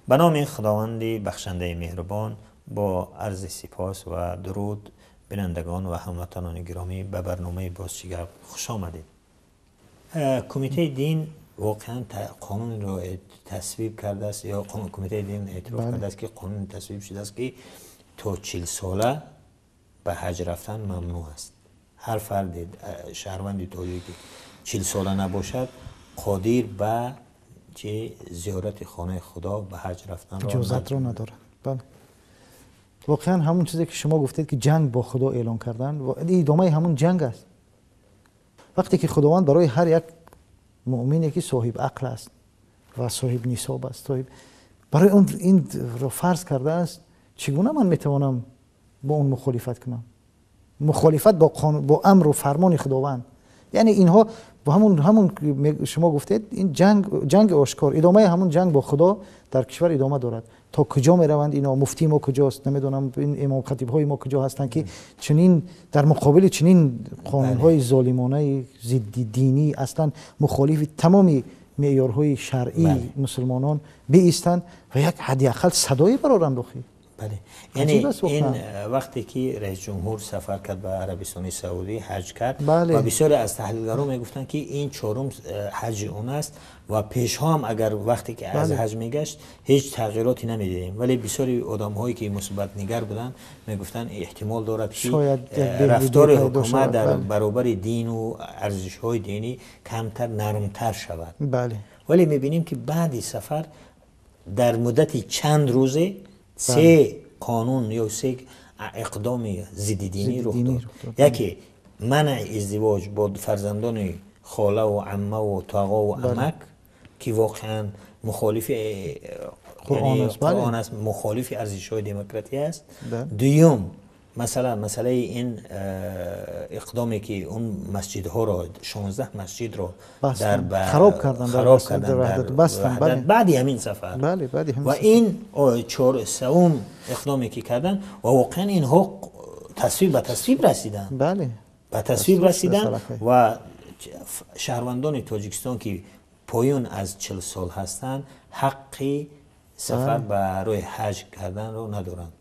Ба номи Худованди бахшандаи меҳрубон, бо арзи сипос ва дуруд, бинандагон ва ҳамватанони гиромӣ, ба барномаи «Боз чӣ гап» хуш омадед. Кумитаи дин воқеан қонунро тасвиб кардааст ё кумитаи дин эътироф кардааст, ки қонун тасвиб шудааст, ки то 40 сола ба ҳаҷ рафтан мамнӯъ аст. Ҳар фарде, шаҳрванди тоҷики 40 сола набошад, қодир ба чи зиёрати хонаи Худо, ба ҳаҷ рафтан иҷозатро надорад. Бале, воқеан ҳамон чизе, ки шумо гуфтед, ки ҷанг бо Худо эълон кардан, идомаи ҳамон ҷанг аст. Вақте ки Худованд барои ҳар як муъмине, ки соҳиби ақл аст ва соҳиби нисоб аст, соҳиб барои он инро фарз кардааст, чӣ гуна ман метавонам бо он мухолифат кунам? Мухолифат бо амру фармони Худованд, яъне инҳо бо ҳамун шумо гуфтед, ин ҷанг, ҷанги ошкор, идомаи ҳамун ҷанг бо Худо дар кишвар идома дорад. То куҷо мераванд ино? Муфтии мо куҷост? Намедонам, ин имомхатибҳои мо куҷо ҳастанд, ки чунин дар муқобили чунин қонунҳои золимонаи зидди динӣ, аслан мухолифи тамоми меъёрҳои шаръии мусулмонон биистанд ва як ҳадди ақал садое бароранд охи? Бале, яъне ин вақте ки раисҷумҳур сафар кард ба Арабистони Саудӣ, ҳаҷ кард ва бисёре аз таҳлилгарон мегуфтанд, ки ин чорум ҳаҷи он аст ва пешҳо ҳам агар вақте ки аз ҳаҷ мегашт, ҳеҷ тағйироте намедидем, вале бисёри одамҳое, ки мусбатнигар буданд, мегуфтанд, эҳтимол дорад, ки рафтори ҳукумат дар баробари дину арзишҳои динӣ камтар нармтар шавад. Вале мебинем, ки баъди сафар дар муддати чанд рӯзе се қонун ё се иқдоми зиддидинӣ рух дод. Яке манъи издивоҷ бо фарзандони холаву аммаву тоғову амак, ки воқеан мухолифи Қуръон аст, мухолифи арзишҳои демократия аст. Дуюм масала, масъалаи ин иқдоме, ки он масҷидҳоро, 16 масҷидро дар хароб кардан. Хароб кардан баъди ҳамин сафар. Ва ин сеюм иқдоме, ки кардан ва воқеан инҳо тасвиб ба тасвиб расиданд, ба тасвиб расиданд ва шаҳрвандони Тоҷикистон, ки поён аз 40 сол ҳастанд, ҳаққи сафар барои ҳаҷ карданро надоранд.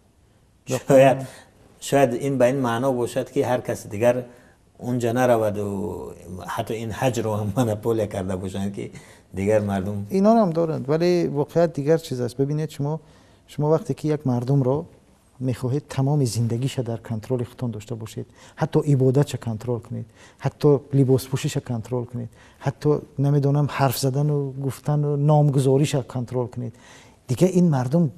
Шояд ин ба ин маъно бошад, ки ҳар кас дигар унҷа нараваду ҳатто ин ҳаҷро ҳам монополия карда бошанд, ки дигар мардум Инҳоро ҳам доранд, вале воқеият дигар чиз аст. Бибинед, шумо вақте ки як мардумро мехоҳед тамоми зиндагиша дар контроли худтон дошта бошед, ҳатто ибодатша контрол кунед, ҳатто либоспӯшиша контрол кунед, ҳатто намедонам, ҳарф задану гуфтану номгузориша контрол кунед, дигар ин мардум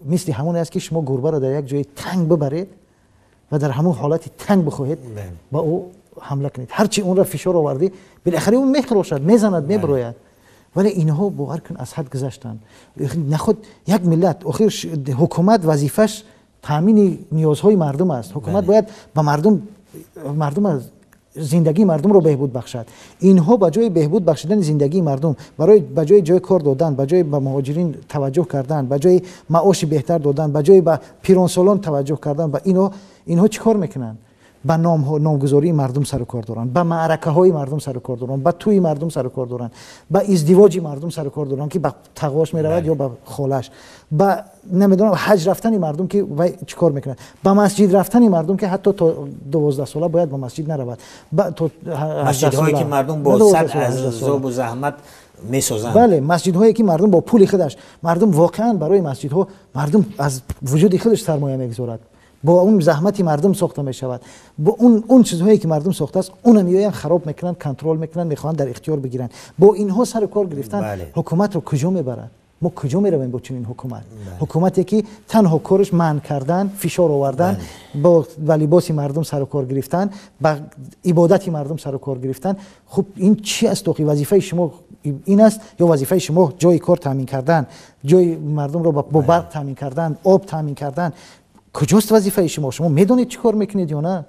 мисли ҳамоне аст, ки шумо гурбаро дар як ҷои танг бибаред ва дар ҳамон ҳолати танг бихоҳед ба ӯ ҳамла кунед. Ҳарчи онро фишор овардӣ, билохира ӯ мехӯрошад, мезанад, мебирояд. Вале инҳо, бовар кун, аз ҳад гузаштанд. Нахуд як миллат, охир ҳукумат вазифаш таъмини ниёзҳои мардум аст. Ҳукумат бояд ба мардум зиндагии мардумро беҳбуд бахшад. Инҳо ба ҷои беҳбуд бахшидани зиндагии мардум, барои ба ҷои ҷои кор додан, ба ҷои ба муҳоҷирин таваҷҷӯҳ кардан, ба ҷои маоши беҳтар додан, ба ҷои ба пиронсолон таваҷҷӯҳ кардан, ба инҳо чӣ кор мекунанд? Ба номгузории мардум сару кор доранд, ба маъракаҳои мардум сару кор доранд, ба тӯи мардум сару кор доранд, ба издивоҷи мардум сару кор доранд, ки ба тағош меравад ё ба холаш, ба намедонам, ҳаҷ рафтани мардум, ки вай чӣ кор мекунад, ба масҷид рафтани мардум, ки ҳатто то 12 сола бояд ба масҷид наравад. Масҷидҳое, ки мардум бо сад азобу заҳмат месозанд. Бале, масҷидҳое, ки мардум бо пули худаш, мардум воқеан барои масҷидҳо мардум аз вуҷуди худаш сармоя мегузорад, бо он заҳмати мардум сохта мешавад. Бо он чизҳое, ки мардум сохтааст, онам меоянд, хароб мекунанд, контрол мекунанд, мехоҳанд дар ихтиёр бигиранд. Бо инҳо сару кор гирифтан ҳукуматро куҷо мебарад? Мо куҷо меравем бо чунин ҳукумат? Ҳукумате, ки танҳо кораш манъ кардан, фишор овардан, ба либоси мардум сару кор гирифтан, ба ибодати мардум сару кор гирифтан. Хуб, ин чи аст охи? Вазифаи шумо ин аст ё вазифаи шумо ҷои кор таъмин кардан, ҷои мардумро бо барқ таъмин кардан, об таъмин кардан? Куҷост вазифаи шумо? Шумо медонед, чӣ кор мекунед ё на?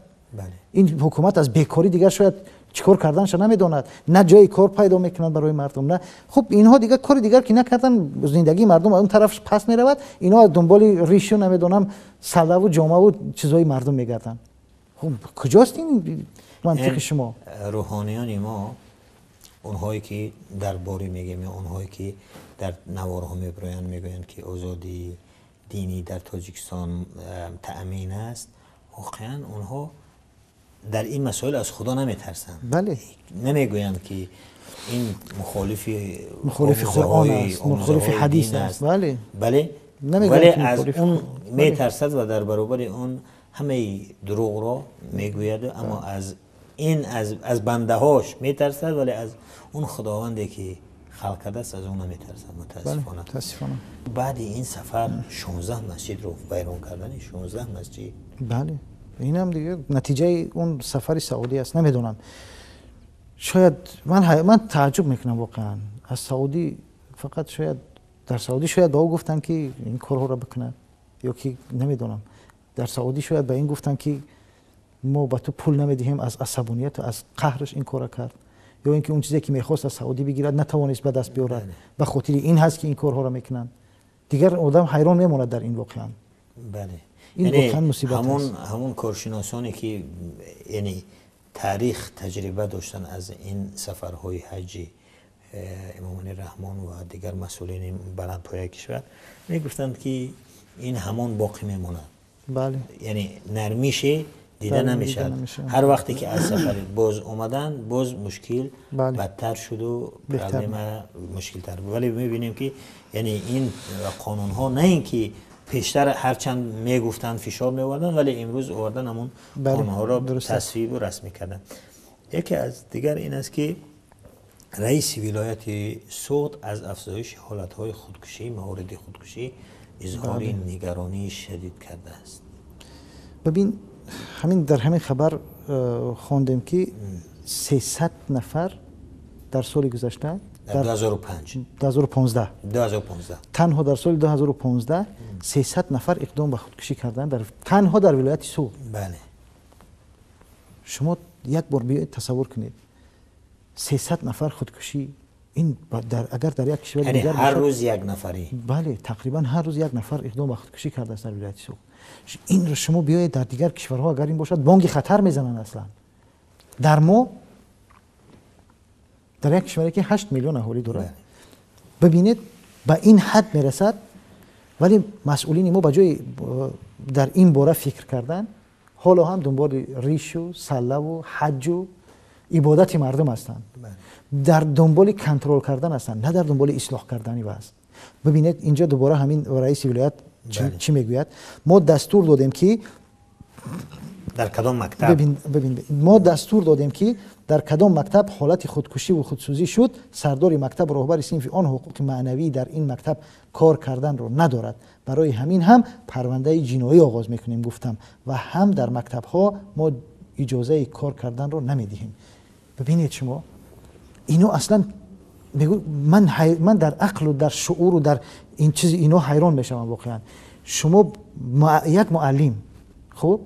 Ин ҳукумат аз бекорӣ дигар шояд чӣ кор карданша намедонад. На ҷои кор пайдо мекунад барои мардум, на хуб инҳо дигар кори дигар ки накардан, зиндагии мардум он тараф пас меравад. Инҳо дунболи ришу, намедонам, салаву ҷомаву чизҳои мардум мегарданд. Хуб, куҷост ин мантиқи шумо? Рӯҳониёни мо Онҳое ки дар борӣ мегӯем ё онҳое ки дар наворҳо мебироянд, мегӯянд ки озодии динӣ дар Тоҷикистон таъмин аст, воқеан онҳо дар ин масоил аз Худо наметарсанд. Намегӯянд ки ин мухолифи Қуръон аст, мухолифи ҳадис аст. Бале, вале аз он метарсад ва дар баробари он ҳамаи дурӯғро мегӯяд, аммо аз ин аз бандаҳош метарсад, вале аз он Худованде ки халқ кардааст аз он наметарсад, мутаассифона. Баъди ин сафар 16 масҷидро вайрон кардани 16 масҷид. Бале, инам дигар натиҷаи он сафари Саудӣ аст. Намедонам, шояд ман тааҷҷуб мекунам воқеан аз Саудӣ. Фақат шояд дар Саудӣ шояд ба ӯ гуфтанд ки ин корҳоро бикунад, ё ки намедонам, дар Саудӣ шояд ба ин гуфтанд ки мо ба ту пул намедиҳем, аз асабоният ва аз қаҳраш ин корро кард, ё ин ки он чизе ки мехост аз Саудӣ бигирад натавонист ба даст биёрад, ба хотири ин ҳаст ки ин корҳоро мекунанд. Дигар одам ҳайрон мемонад дар ин воқеан. Бале, ин воқеан мусибат аст. Ҳамон коршиносоне ки яъне таърих таҷриба доштанд аз ин сафарҳои ҳаҷи Эмомалӣ Раҳмон ва дигар масъулини баландпояи кишвар мегуфтанд ки ин ҳамон боқӣ мемонад. Бале, яъне нармише дида намешавад. Ҳар вақте ки аз сафар боз омаданд, боз мушкил бадтар шуду проблема мушкилтар. Вале мебинем ки яъне ин қонунҳо на ин ки пештар ҳарчанд мегуфтанд, фишор меоварданд, вале имрӯз овардан ҳамон қонунҳоро тасвибу расмӣ карданд. Яке аз дигар ин аст ки раиси вилояти Суғд аз афзоиши ҳолатҳои худкушӣ, мавориди худкушӣ изҳори нигаронии шадид кардааст. Бибин, ҳамин дар ҳамин хабар хондем ки 300 нафар дар соли гузашта, дар 2005, 2015, 2015, танҳо дар соли 2015 300 нафар иқдом ба худкушӣ карданд танҳо дар вилояти Суғд. Бале, шумо як бор биёед тасаввур кунед, 300 нафар худкушӣ, ин агар дар як кишвари дигар ҳар рӯз як нафарӣ. Бале, тақрибан ҳар рӯз як нафар иқдом ба худкушӣ кардааст дар вилояти Суғд. Инро шумо биёед дар дигар кишварҳо агар ин бошад, бонги хатар мезананд аслан. Дар мо, дар як кишваре ки 8 миллион аҳолӣ дорад, бибинед ба ин ҳад мерасад, вале масъулини мо ба ҷои дар ин бора фикр кардан, ҳоло ҳам дунболи ришу саллаву ҳаҷу ибодати мардум ҳастанд, дар дунболи контрол кардан ҳастанд, на дар дунболи ислоҳ кардани вазъ. Бибинед инҷо дубора ҳамин раиси вилоят чӣ мегӯяд? Мо дастур додем ки дар кадом мактаб, бибин, мо дастур додем ки дар кадом мактаб ҳолати худкушӣ ва худсӯзӣ шуд, сардори мактаб, роҳбари синфи он ҳуқуқи маънавӣ дар ин мактаб кор карданро надорад. Барои ҳамин ҳам парвандаи ҷиноӣ оғоз мекунем, гуфтам, ва ҳам дар мактабҳо мо иҷозаи кор карданро намедиҳем. Бибинед шумо, ино аслан ман дар ақлу дар шууру дар ин чиз ино ҳайрон мешавам воқеан. Шумо як муаллим, хуб,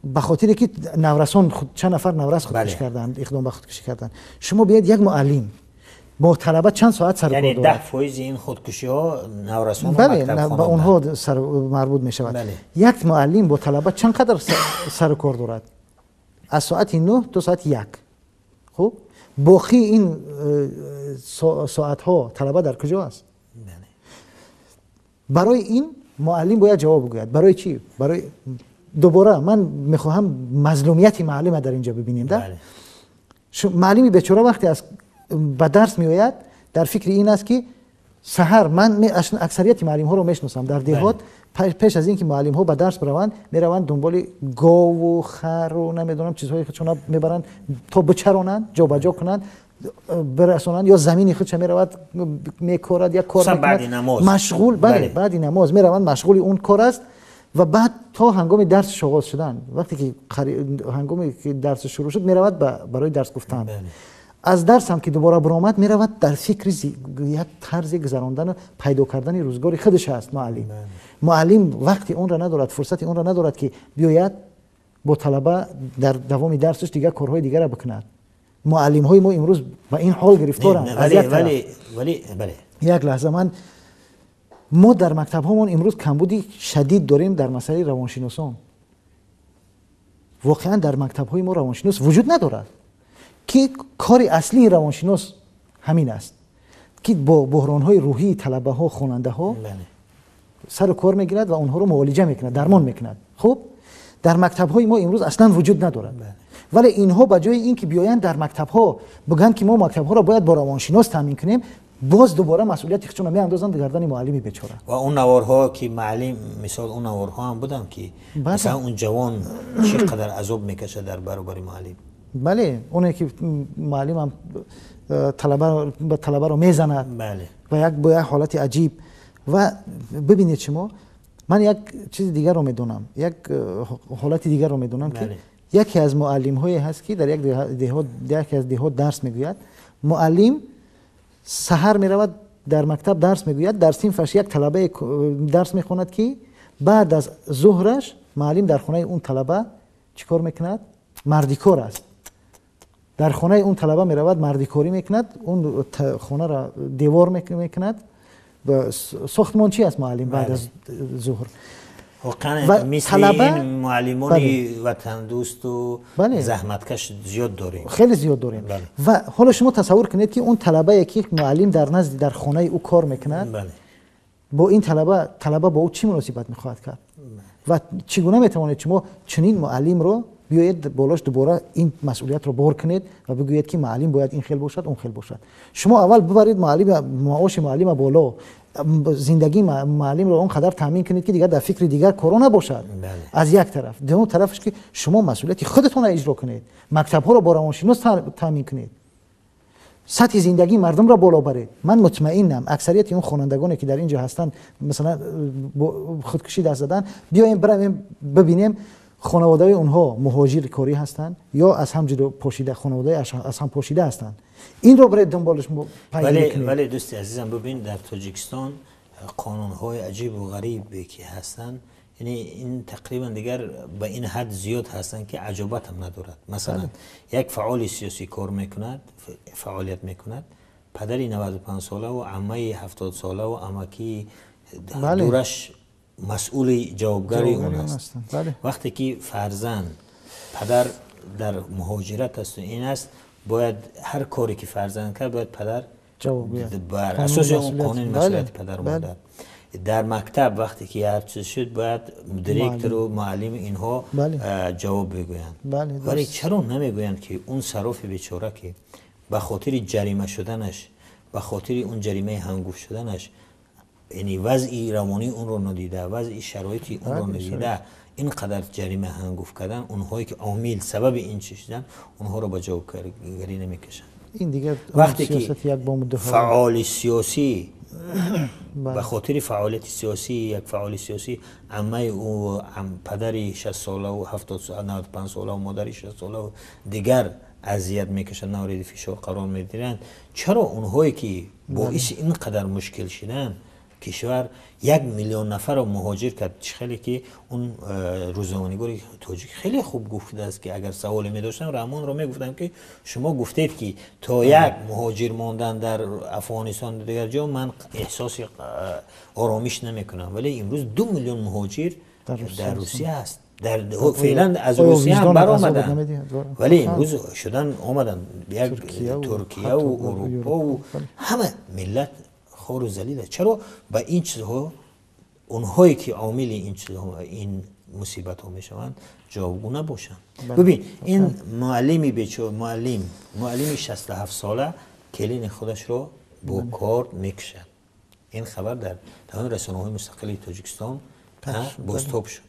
ба хотире ки наврасон, чанд нафар наврас худкушӣ карданд, иқдом ба худкушӣ карданд, шумо биёед як муаллим бо талаба чанд соат сарукор дорад? Яъне 10% ин худкушиҳо наврасон ва мактабхонандагон, ба онҳо марбут мешавад. Як муаллим бо талаба чанд қадар сарукор дорад? Аз соати 9 то соати 1. Хуб, боқӣ ин соатҳо талаба дар куҷо аст? Барои ин муаллим бояд ҷавоб бигӯяд. Барои чӣ? Барои дубора ман мехоҳам мазлумияти муаллима дар инҷо бибинем. Муаллими бечора вақте аз ба дарс меояд, дар фикри ин аст ки саҳар, ман аксарияти муаллимҳоро мешиносам дар деҳот, пеш аз ин ки муаллимҳо ба дарс бираванд, мераванд дунболи гову хару намедонам чизҳои худшона мебаранд то бичаронанд, ҷобаҷо кунанд, бирасонанд, ё замини худша меравад мекорад, як кор мекунад, машғул, бале, баъди намоз мераванд, машғули он кор аст ва баъд то ҳангоми дарс оғоз шудан, вақте ки ҳангоме ки дарс шурӯъ шуд, меравад барои дарс гуфтан. Аз дарс ҳам ки дубора баромад, меравад дар фикри як тарзи гузарондану пайдо кардани рӯзгори худаш аст муаллим. Муаллим вақти онро надорад, фурсати онро надорад ки биёяд бо талаба дар давоми дарсаш дигар корҳои дигарро бикунад. Муаллимҳои мо имрӯз ба ин ҳол гирифторанд. Як лаҳза, ман мо дар мактабҳомон имрӯз камбуди шадид дорем дар масъалаи равоншиносон. Воқеан дар мактабҳои мо равоншинос вуҷуд надорад. Ки кори аслии равоншинос ҳамин аст, ки бо буҳронҳои рӯҳии талабаҳо, хонандаҳо сару кор мегирад ва онҳоро муолиҷа мекунад, дармон мекунад. Хуб, дар мактабҳои мо имрӯз аслан вуҷуд надорад. Вале инҳо ба ҷои ин ки биёянд дар мактабҳо бигӯянд, ки мо мактабҳоро бояд бо равоншинос таъмин кунем, боз дубора масъулияти худшонро меандозанд гардани муаллими бечора. Ва он наворҳо ки муаллим, мисол он наворҳо ҳам буданд, ки масалан он ҷавон чӣ қадар азоб мекашад дар баробари муаллим. Бале, оне ки муаллим ҳам талабаро мезанад ва як бо як ҳолати аҷиб. Ва бибинед шумо, ман як чизи дигарро медонам, як ҳолати дигарро медонам, ки яке аз муаллимҳое ҳаст, ки дар як деҳот, яке аз деҳот дарс мегӯяд. Муаллим саҳар меравад, дар мактаб дарс мегӯяд, дар синфаш як талабае дарс мехонад, ки баъд аз зуҳраш муаллим дар хонаи он талаба чӣ кор мекунад? Мардикор аст. Дар хонаи он талаба меравад, мардикорӣ мекунад, он хонаро девор мекунад. Сохтмон чи аст муаллим баъд аз зуҳр? Воқеан мисли ин муаллимони ватандӯсту заҳматкаш зиёд дорем. Хеле зиёд дорем. Ва ҳоло шумо тасаввур кунед, ки он талабае ки муаллим дар назди дар хонаи ӯ кор мекунад, бо ин талаба бо ӯ чӣ муносибат мехоҳад кард? Ва чӣ гуна метавонед шумо чунин муаллимро биёед болош дубора ин масъулиятро бор кунед ва бигӯед, ки муаллим бояд ин хел бошад, он хел бошад? Шумо аввал бибаред муаллим, маоши муаллима боло, зиндагии муаллимро он қадар таъмин кунед, ки дигар дар фикри дигар коро набошад. Аз як тараф. Дуюм тарафаш, ки шумо масъулияти худатонро иҷро кунед, мактабҳоро бо равоншинос таъмин кунед, сатҳи зиндагии мардумро боло баред. Ман мутмаинам, аксарияти он хонандагоне, ки дар ин ҷо ҳастанд, масалан худкушӣ даст задан, биёем биравем бибинем, хонаводаи онҳо муҳоҷири корӣ ҳастанд ё аз ҳам ҷудо пошида, хонаводаи аз ҳам пошида ҳастанд. Инро баред дунболаш пайгирӣ кунед. Вале дӯсти азизам, бибин, дар Тоҷикистон қонунҳои аҷибу ғарибе ки ҳастанд, яъне ин тақрибан дигар ба ин ҳад зиёд ҳастанд, ки аҷобат ҳам надорад. Масалан, як фаъоли сиёсӣ кор мекунад, фаъолият мекунад, падари 95 солаву аммаи 70 солаву амакии дураш масъули ҷавобгари он аст. Вақте ки фарзанд, падар дар муҳоҷират асту ин аст, бояд ҳар коре ки фарзанд кард, бояд падар бар асоси он қонун масъулияти падару модар. Дар мактаб вақте ки ҳар чиз шуд, бояд директору муаллиму инҳо ҷавоб бигӯянд. Вале чаро намегӯянд, ки он сарофи бечора, ки ба хотири ҷарима шуданаш, ба хотири он ҷаримаи ҳангуфт шуданаш, яъне вазъи равонии онро надида, вазъи шароити онро надида, ин қадар ҷарима ҳангуфт кардан, онҳое ки омил, сабаби ин чиз шудан, онҳоро ба ҷавобгарӣ намекашанд? Ин дигар вақте ки фаъоли сиёсӣ ба хотири фаъолияти сиёсӣ, як фаъоли сиёсӣ, аммаи ӯ, падари 60-солаву 70, 95 солаву модари 60-солаву дигар азият мекашанд, мавриди фишор қарор медиҳанд, чаро онҳое ки боиси ин қадар мушкил шуданд, кишвар 1 миллион нафарро муҳоҷир кард? Чӣ хеле ки он рӯзноманигори тоҷик хеле хуб гуфтааст, ки агар саволе медоштам, Раҳмонро мегуфтам, ки шумо гуфтед, ки то як муҳоҷир мондан дар Афғонистон, дигар ҷо ман эҳсоси оромиш намекунам, вале имрӯз 2 миллион муҳоҷир дар Русия аст. Феълан аз Русия ҳам баромаданд, вале имрӯз шудан омаданд як Туркияву Урупову ҳама миллат хору залил аст. Чаро ба ин чизҳо онҳое ки омили ин чизҳо, ин мусибатҳо мешаванд, ҷавобгӯ набошанд? Бибин, ин муаллими бечора, муаллими 67 сола келини худашро бо корд мекушад. Ин хабар дар тамоми расонаҳои мустақили Тоҷикистон бозтоб шуд.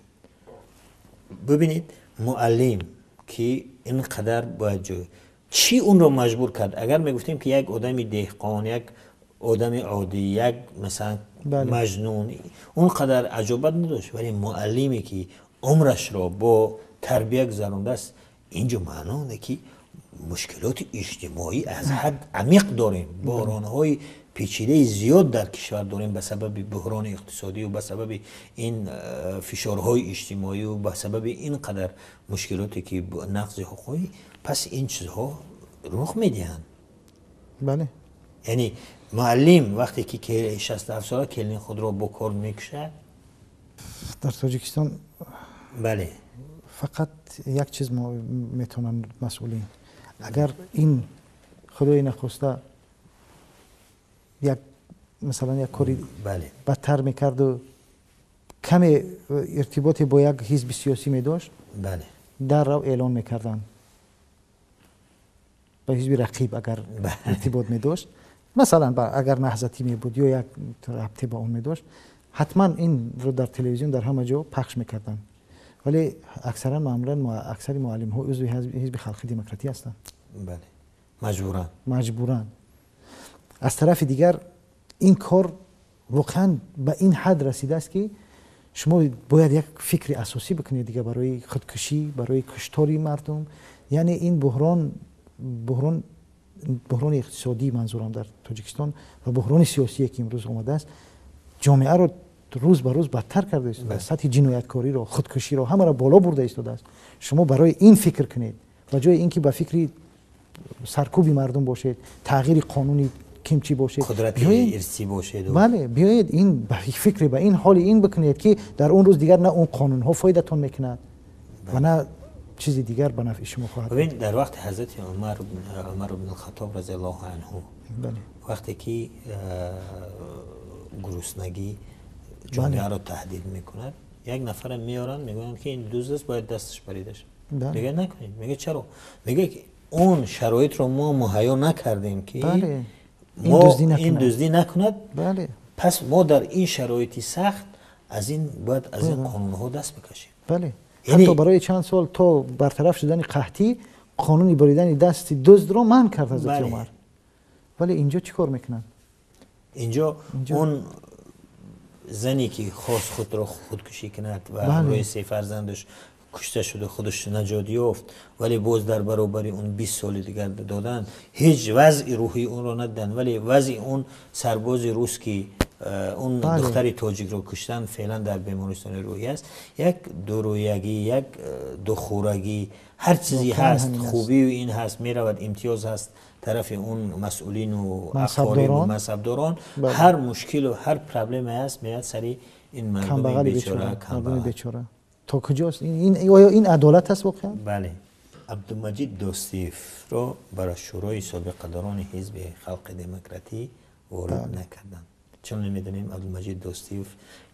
Бибинед, муаллим ки ин қадар бояд ҷой, чӣ онро маҷбур кард? Агар мегуфтем, ки як одами деҳқон, як одами оддӣ, як масалан маҷнун, он қадар аҷобат надошт, вале муаллиме ки умрашро бо тарбия гузарондааст, инҷо маъно оне ки мушкилоти иҷтимоӣ аз ҳад амиқ дорем, буҳронҳои печидаи зиёд дар кишвар дорем ба сабаби буҳрони иқтисодию ба сабаби ин фишорҳои иҷтимоию ба сабаби ин қадар мушкилоте ки нақзи ҳуқуқӣ, пас ин чизҳо рух медиҳанд. Яъне муаллим вақте ки 67 сола келини худро бо кор мекушад. Дар Тоҷикистон фақат як чиз метавонанд масъулин. Агар ин худои нахоста як масалан як кори бадтар мекарду каме иртиботе бо як ҳизби сиёсӣ медошт, дар рав эълон мекарданд ба ҳизби рақиб агар иртибот медошт, масалан агар наҳзатӣ мебуд ё як рабте ба он медошт, ҳатман инро дар телевизион дар ҳама ҷо пахш мекарданд. Вале аксаран маъмулан аксари муаллимҳо узви ҳизби халқи демократӣ ҳастанд. Маҷбуран. Маҷбуран. Аз тарафи дигар ин кор воқеан ба ин ҳад расидааст ки шумо бояд як фикри асосӣ бикунед дига барои худкушӣ, барои куштори мардум. Яъне ин буҳрони иқтисодӣ манзурам дар Тоҷикистон ва буҳрони сиёсие ки имрӯз омадааст, ҷомеаро рӯз ба рӯз бадтар карда истодааст, сатҳи ҷинояткориро, худкуширо ҳамаро боло бурда истодааст. Шумо барои ин фикр кунед ба ҷои ин ки ба фикри саркӯби мардум бошед, тағйири қонуни кимчи бошед, қудрати ирсӣ бошед. Бале, биёед ин ба фикри ба ин ҳоли ин бикунед ки дар он рӯз дигар на он қонунҳо фоидатон мекунад ва на чизи дигар ба нафъи шумо хоҳад. Бибин, дар вақти ҳазрати Умар ибн Хаттоб разияллоҳу анҳу, вақте ки гуруснагӣ ҷомеаро таҳдид мекунад, як нафарро меоранд, мегӯянд ки ин дузд аст, бояд дасташ барида шавад. Мегӯяд накунед. Мегӯяд чаро? Мегӯяд ки он шароитро мо муҳайё накардем ки ин дуздӣ накунад. Пас мо дар ин шароити сахт аз ин бояд аз ин қонунҳо даст бикашем. Ҳатто барои чанд сол то бартараф шудани қаҳтӣ қонуни буридани дасти дуздро манъ кард ҳазрати Умар. Вале инҷо чӣ кор мекунанд? Инҷо он зане ки хост худро худкушӣ кунад ва ҳамроҳи се фарзандаш кушта шуда, худаш наҷот ёфт, вале боз дар баробари он 20 соли дигар доданд, ҳеҷ вазъи рӯҳии онро надиданд. Вале вазъи он сарбози рус ки он духтари тоҷикро куштанд, феълан дар бемористони рӯҳӣ аст. Як дурӯягӣ, як духӯрагӣ, ҳар чизе ҳаст, хубию ин ҳаст, меравад, имтиёз ҳаст тарафи он масъулину ақорибу мансабдорон. Ҳар мушкилу ҳар проблеме ҳаст, меяд сари ин мардуми бечора. То куҷост? Оё ин адолат аст воқеан? Бале. Абдумаҷид Достиевро барои шӯрои собиқадорони ҳизби халқи демократӣ ворид накарданд. Чун намедонем, Абдумаҷид Достиев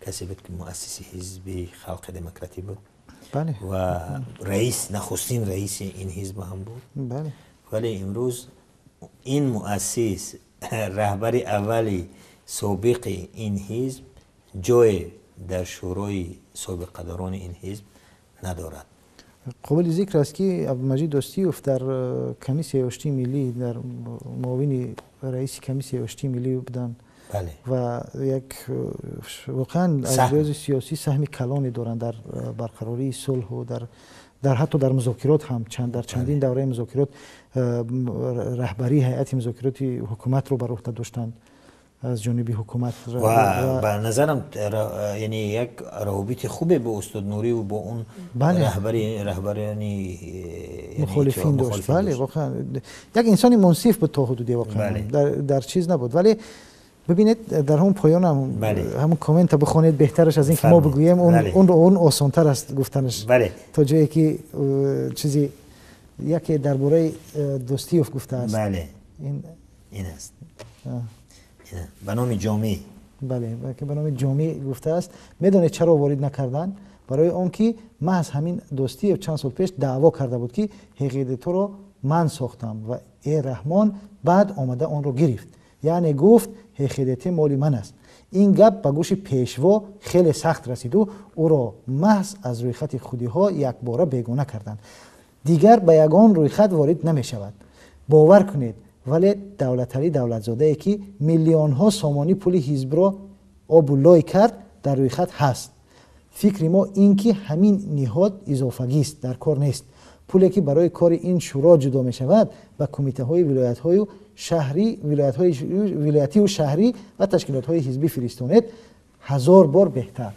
касе буд ки муассиси ҳизби халқи демократӣ буд ва раис, нахустин раиси ин ҳизб ҳам буд. Вале имрӯз ин муассис, раҳбари аввали собиқи ин ҳизб ҷое дар шӯрои собиқадорони ин ҳизб надорад. Қобили зикр аст ки Абдумаҷид Достиев дар комиссияи оштии миллӣ, дар муовини раиси комиссияи оштии миллӣ буданд ва як воқеан аз лиҳози сиёсӣ саҳми калоне доранд дар барқарории сулҳу дар ҳатто дар музокирот ҳам дар чандин давраи музокирот раҳбарии ҳайати музокироти ҳукуматро бар уҳда доштанд аз ҷониби ҳукумат. Ва ба назарам яъне як равобити хубе бо устод Нурӣ бо он раҳбарони мухолифин дошт. Бале, воқеан як инсони мунсиф буд то ҳудуде, воқеан дар чиз набуд. Вале бибинед, дар ҳамон поён ҳамон коммента бихонед, беҳтараш аз ин ки мо бигӯем, он осонтар аст гуфтанаш. То ҷое ки чизи яке дар бораи Достиев гуфтааст. Ин аст ба номи Ҷомӣ. Бале, ба номи Ҷомӣ гуфтааст. Медонед чаро ворид накарданд? Барои он ки маҳз ҳамин Достиев чанд сол пеш даъво карда буд ки ҳеғедиторо ман сохтам ва э Раҳмон баъд омада онро гирифт. Яъне гуфт ҳеғедите моли ман аст. Ин гап ба гӯши пешво хеле сахт расиду ӯро маҳз аз рӯйхати худиҳо якбора бегона карданд. Дигар ба ягон рӯйхат ворид намешавад. Бовар кунед, вале Давлаталӣ Давлатзодае ки миллионҳо сомонӣ пули ҳизбро обу лой кард, дар рӯйхат ҳаст. Фикри мо ин ки ҳамин ниҳод изофагист, дар кор нест. Пуле ки барои кори ин шӯро ҷудо мешавад ба кумитаҳои вилоятию шаҳрӣ ва ташкилотҳои ҳизбӣ фиристонед, 1000 бор беҳтар.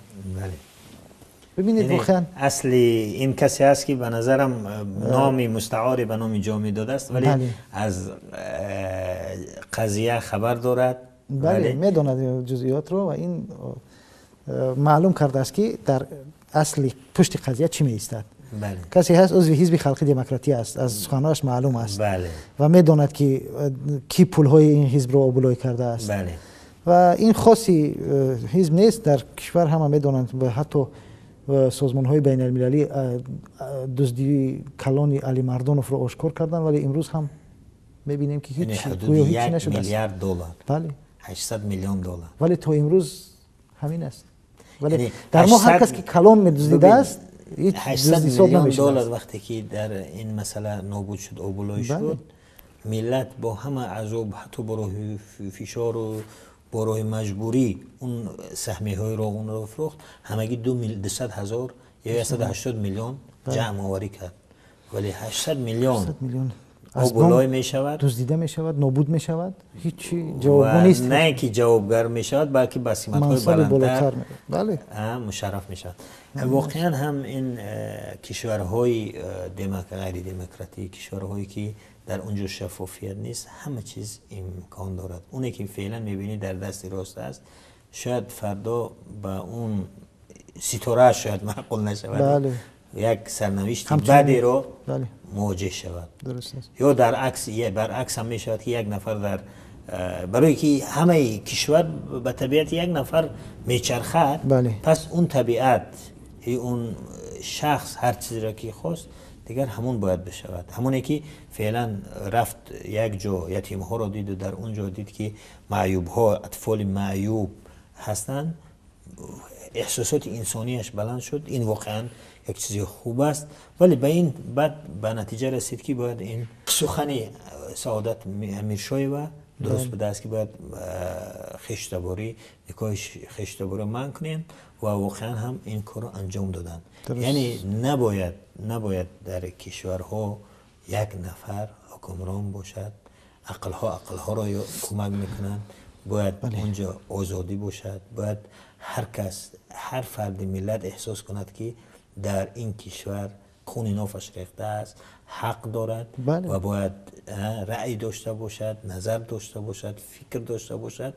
Бибинед, воқеан асли ин касе аст ки ба назарам номи мустаъоре ба номи Ҷомӣ додааст, вале аз қазия хабар дорад. Бале, медонад ҷузъиётро ва ин маълум кардааст ки дар асли пушти қазия чӣ меистад. Касе ҳаст узви ҳизби халқи демократӣ аст, аз суханҳояш маълум аст ва медонад ки кӣ пулҳои ин ҳизбро обулой кардааст. Ва ин хоси ҳизб нест, дар кишвар ҳама медонанд ва ҳатто созмонҳои байналмилалӣ дуздии калони Алимардоновро ошкор карданд, вале имрӯз ҳам мебинем ки ҳеҷ гӯё ҳеҷ нашудааст. Миллиард доллар. Бале. 800 миллион доллар. Вале то имрӯз ҳамин аст. Вале дар мо ҳар кас ки калон медуздидааст, ҳеҷ 800 миллион доллар вақте ки дар ин масъала нобуд шуд, обулой шуд, миллат бо ҳама азоб, ҳатто бо роҳи фишор ва бо роҳи маҷбурӣ он саҳмияҳои роғунро фурӯхт, ҳамагӣ 200 ҳазор ё 180 миллион ҷамъоварӣ кард. Вале 800 миллион обулой мешавад, дуздида мешавад, нобуд мешавад, ҳеҷ ҷавобгӯ нест. На ин ки ҷавобгар мешавад, балки ба симатҳои баландтар мушарраф мешавад. Воқеан ҳам ин кишварҳои ғайридемократӣ, кишварҳое ки дар онҷо шаффофият нест, ҳама чиз имкон дорад. Оне ки феълан мебинӣ дар дасти рост аст, шояд фардо ба он ситора шояд маъқул нашавад, як сарнавишти бадеро мувоҷеҳ шавад. Ё дар акс, баръакс ҳам мешавад ки як нафар дар барои ки ҳамаи кишвар ба табиати як нафар мечархад, пас он табиат, он шахс ҳар чизеро ки хост, дигар ҳамон бояд бишавад. Ҳамоне ки феълан рафт як ҷо ятимҳоро диду дар он ҷо дид ки маъюбҳо, атфоли маъюб ҳастанд, эҳсосоти инсонияш баланд шуд. Ин воқеан як чизи хуб аст, вале ба ин баъд ба натиҷа расид ки бояд ин сухани Саодат Амиршоева дуруст будааст ки бояд хештаборӣ, никоҳи хештабориро манъ кунем ва воқеан ҳам ин корро анҷом доданд. Яъне набояд дар кишварҳо як нафар ҳукмрон бошад, ақлҳо ақлҳоро кӯмак мекунанд, бояд онҷо озодӣ бошад, бояд ҳар кас, ҳар фарди миллат эҳсос кунад ки дар ин кишвар хуни нофаш рехтааст, ҳақ дорад ва бояд раъй дошта бошад, назар дошта бошад, фикр дошта бошад,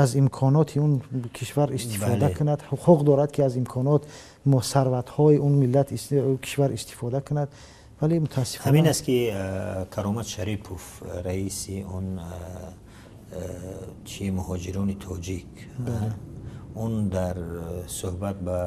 аз имконоти он кишвар истифода кунад, ҳуқуқ дорад ки аз имконот, сарватҳои он миллат, кишвар истифода кунад. Вале мутаассифона ҳамин аст ки Каромат Шарипов, раиси он чи муҳоҷирони тоҷик, он дар суҳбат ба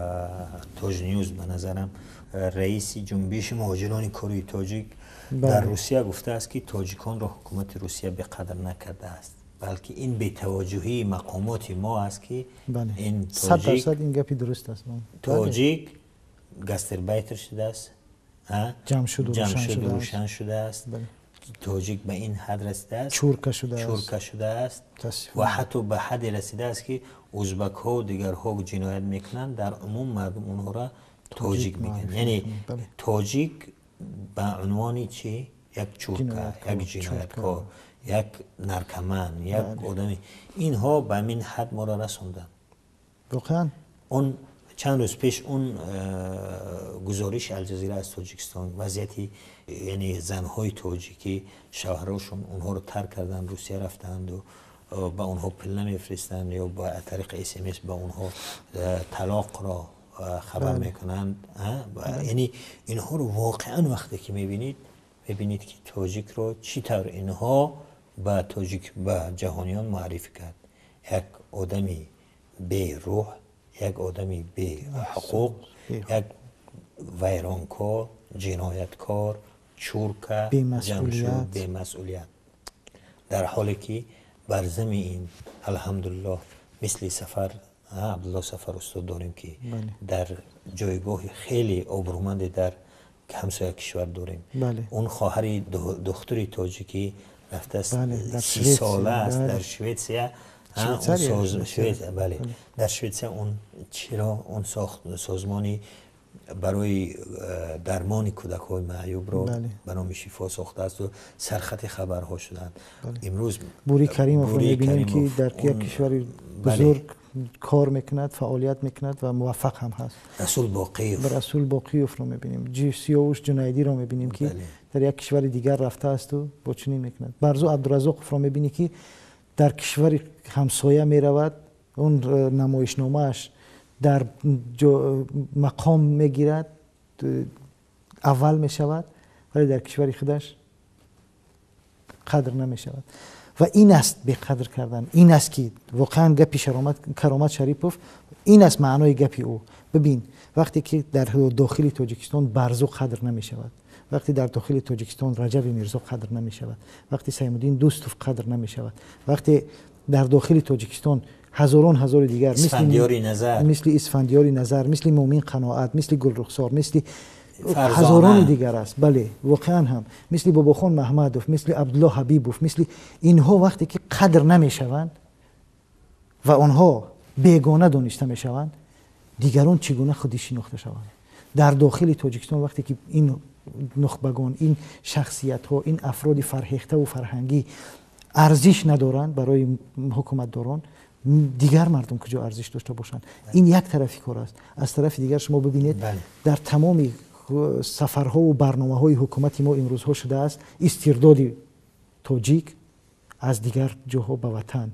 Тоҷнюз, ба назарам раиси ҷунбиши муҳоҷирони кории тоҷик дар Русия гуфтааст ки тоҷиконро ҳукумати Русия беқадр накардааст, балки ин бетаваҷҷӯҳии мақомоти мо аст ки ин тоҷик, ин гапи дуруст аст, тоҷик гастербайтер шудааст, ҷамъ шуду рӯшан шудааст, тоҷик ба ин ҳад расидааст, чурка шудааст ва ҳатто ба ҳадде расидааст ки узбакҳо дигарҳо ҷиноят мекунанд, дар умум мардум онҳоро тоҷик мегӯянд. Яъне тоҷик ба унвони чи? Як чурка, як ҷинояткор, як наркоман, як одами. Инҳо ба ҳамин ҳад моро расонданд. Воқеан он чанд рӯз пеш он гузориши Алҷазира аз Тоҷикистон, вазъияти яъне занҳои тоҷикӣ, шавҳарашон онҳоро тарк карданд, Русия рафтанду ба онҳо пул намефиристанд ё ба тариқи СМС ба онҳо талоқро хабар мекунанд. Яъне инҳоро воқеан вақте ки мебинед, мебинед ки тоҷикро чӣ тавр инҳо ба тоҷик, ба ҷаҳониён муаррифӣ кард. Як одами берӯҳ, як одами беҳуқуқ, як вайронкор, ҷинояткор, чурка, ҷамшуд, бемасъулият. Дар ҳоле ки бар зами ин алҳамдулиллоҳ мисли Сафар Абдулло Сафар устод дорем ки дар ҷойгоҳи хеле обрӯманде дар ҳамсоя кишвар дорем. Он хоҳари духтури тоҷикӣ рафтааст, 30 сола аст, дар Шветсия, бале, дар Шветсия он чиро, он созмони барои дармони кӯдакҳои маъюбро ба номи Шифо сохтааст ва сархати хабарҳо шуданд. Имрӯз Бури Каримовро мебинем ки дар як кишвари бузург кор мекунад, фаъолият мекунад ва муваффақ ҳам ҳаст. Расул Боқиев, Расул Боқиевро мебинем, Сиёвуш Ҷунайдиро мебинем ки дар як кишвари дигар рафтаасту бо чунин мекунад. Барзу Абдуразоқовро мебинӣ ки дар кишвари ҳамсоя меравад, он намоишномааш дар мақом мегирад, аввал мешавад, вале дар кишвари худаш қадр намешавад. Ва ин аст беқадр кардан, ин аст ки воқеан гапи Каромат Шарипов, ин аст маънои гапи ӯ. Бибин, вақте ки дар дохили Тоҷикистон Барзу қадр намешавад, вақте дар дохили Тоҷикистон Раҷаби Мирзо қадр намешавад, вақте Саймуддин Дӯстов қадр намешавад, вақте дар дохили Тоҷикистон ҳазорон ҳазори дигар мисли Исфандиёри Назар, мисли Мӯмин Қаноат, мисли Гулрухсор, мисли ҳазорони дигар аст. Бале, воқеан ҳам мисли Бобохон Маҳмадов, мисли Абдулло Ҳабибов, мисли инҳо вақте ки қадр намешаванд ва онҳо бегона дониста мешаванд, дигарон чӣ гуна худи шинохта шаванд? Дар дохили Тоҷикистон вақте ки ин нухбагон, ин шахсиятҳо, ин афроди фарҳехтаву фарҳангӣ арзиш надоранд барои ҳукуматдорон, дигар мардум куҷо арзиш дошта бошанд? Ин як тарафи кор аст. Аз тарафи дигар шумо бибинед, дар тамоми сафарҳову барномаҳои ҳукумати мо имрӯзҳо шудааст истирдоди тоҷик аз дигар ҷоҳо ба ватан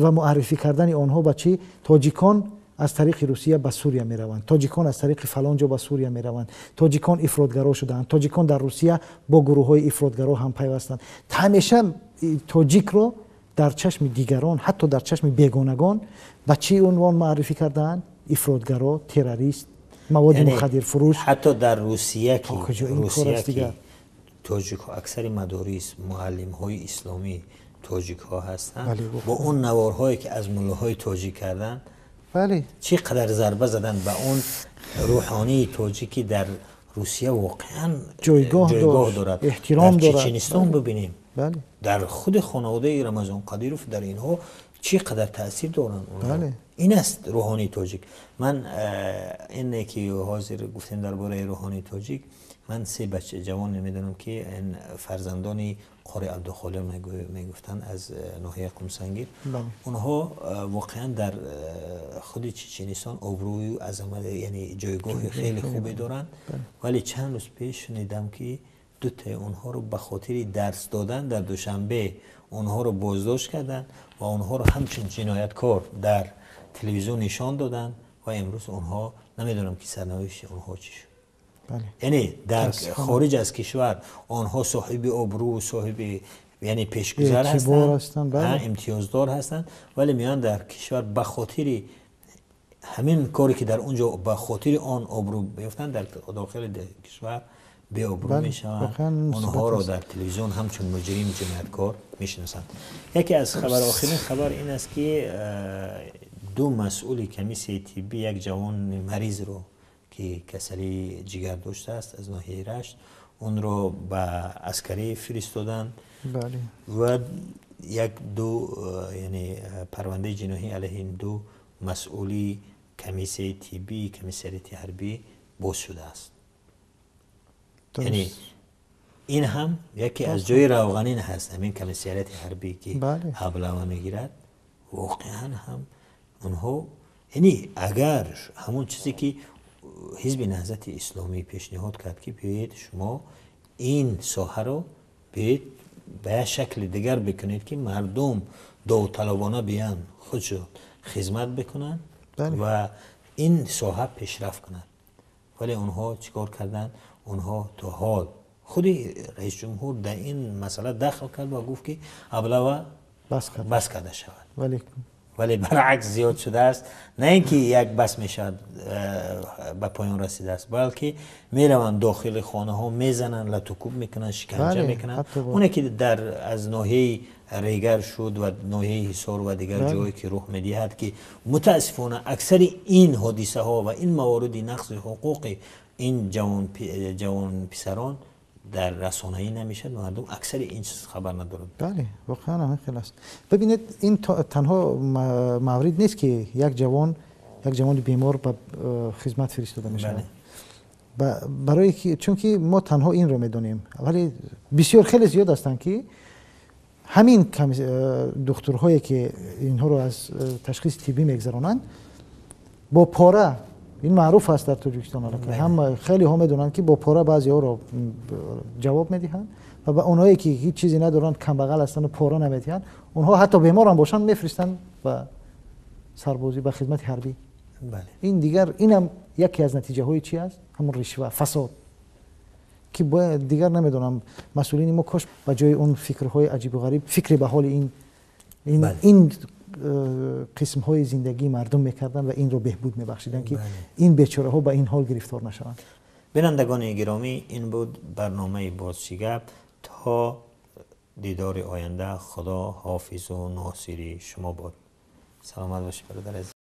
ва муаррифӣ кардани онҳо ба чӣ? Тоҷикон аз тариқи Русия ба Сурия мераванд, тоҷикон аз тариқи фалон ҷо ба Сурия мераванд, тоҷикон ифротгаро шудаанд, тоҷикон дар Русия бо гурӯҳҳои ифротгаро ҳам пайвастанд. Ҳамеша тоҷикро дар чашми дигарон, ҳатто дар чашми бегонагон ба чӣ унвон муаррифӣ кардаанд? Ифротгаро, террорист, маводи мухаддирфурӯш. Ҳатто дар Русия ки тоҷикҳо аксари мадорис, муаллимҳои исломӣ тоҷикҳо ҳастанд, бо он наворҳое ки аз муллоҳои тоҷик карданд, чӣ қадар зарба заданд ба он рӯҳонии тоҷикӣ дар Русия воқеан ҷойгоҳ дорад, эҳтиром дорад. Дар Чеченистон бибинем, дар худи хонаводаи Рамазон Қадиров дар инҳо чӣ қадар таъсир доранд. Ин аст рӯҳонии тоҷик. Ман ине ки ҳозир гуфтем дар бораи рӯҳонии тоҷик, ман се бача ҷавон медонам ки фарзандони Қори Абдухолиқ мегуфтанд аз ноҳияи Қумсангир. Онҳо воқеан дар худи Чеченистон обрӯю азамат, яъне ҷойгоҳи хеле хубе доранд, вале чанд рӯз пеш шунидам ки дутаи онҳоро ба хотири дарс додан дар Душанбе онҳоро боздошт карданд ва онҳоро ҳамчун ҷинояткор дар телевизион нишон доданд ва имрӯз онҳо намедонам ки сарнавишти онҳо чӣ шуд. Яъне дар хориҷ аз кишвар онҳо соҳиби обрӯ, соҳиби яъне пешгузар ҳастанд, имтиёздор ҳастанд, вале меоянд дар кишвар ба хотири ҳамин коре ки дар он ҷо ба хотири он обрӯ меёфтанд, дар дохили кишвар беобрӯ мешаванд. Онҳоро дар телевизион ҳамчун муҷрим, ҷинояткор мешиносанд. Яке аз хабар, охирин хабар ин аст ки ду масъули комиссияи тиббӣ як ҷавони маризро ки касалии ҷигар доштааст аз ноҳияи Рашт, онро ба аскарӣ фиристоданд ва як ду яъне парвандаи ҷиноҳӣ алайҳи ин ду масъули комиссияи тиббӣ, комиссариати ҳарбӣ боз шудааст. Яъне ин ҳам яке аз ҷои равғанин ҳаст, ҳамин комиссариати ҳарбӣ ки аблава мегирад. Воқеан ҳам онҳо, яъне агар ҳамон чизе ки ҳизби Наҳзати Исломӣ пешниҳод кард ки биёед шумо ин соҳаро биёед ба як шакли дигар бикунед ки мардум довталабона биёянд, худшо хизмат бикунанд ва ин соҳа пешрафт кунад. Вале онҳо чӣ кор карданд? Онҳо то ҳол худи раисҷумҳур дар ин масъала дахл кард ва гуфт ки аблава бас карда шавад, вале баръакс зиёд шудааст. На ин ки як бас мешавад, ба поён расидааст, балки мераванд дохили хонаҳо, мезананд, латукӯб мекунанд, шиканҷа мекунанд. Оне ки дар аз ноҳияи Регар шуд ва ноҳияи Ҳисор ва дигар ҷое ки рух медиҳад, ки мутаассифона аксари ин ҳодисаҳо ва ин мавориди нақзи ҳуқуқи ин ҷавонписарон дар расонаӣ намешавад, мардум аксари ин чиз хабар надоранд. Бале, воқеан ҳамин хел аст. Бибинед, ин танҳо маврид нест ки як ҷавони бемор ба хизмат фиристода мешавад. Барои чунки мо танҳо инро медонем, вале бисёр хеле зиёд ҳастанд ки ҳамин духтурҳое ки инҳоро аз ташхиси тиббӣ мегзаронанд бо пора, ин маъруф аст дар Тоҷикистон, ҳам хелеҳо медонанд ки бо пора баъзеҳоро ҷавоб медиҳанд ва ба онҳое ки ҳеҷ чизе надоранд, камбағал ҳастанд ва пора намедиҳанд, онҳо ҳатто беморам бошанд мефиристанд ба сарбозӣ, ба хизмати ҳарбӣ. Ин дигар инам Яке аз натиҷаҳои чи аст? Ҳамон ришва, фасод, ки бояд дигар намедонам, масъулини мо кош ба ҷои он фикрҳои аҷибу ғариб фикре ба ҳоли ин қисмҳои зиндагии мардум мекарданд ва инро беҳбуд мебахшиданд, ки ин бечораҳо ба ин ҳол гирифтор нашаванд. Бинандагони гиромӣ, ин буд барномаи «Боз чӣ гап». То дидори оянда, Худо ҳофизу носири шумо бод. Саломат бошед, бародар азиз.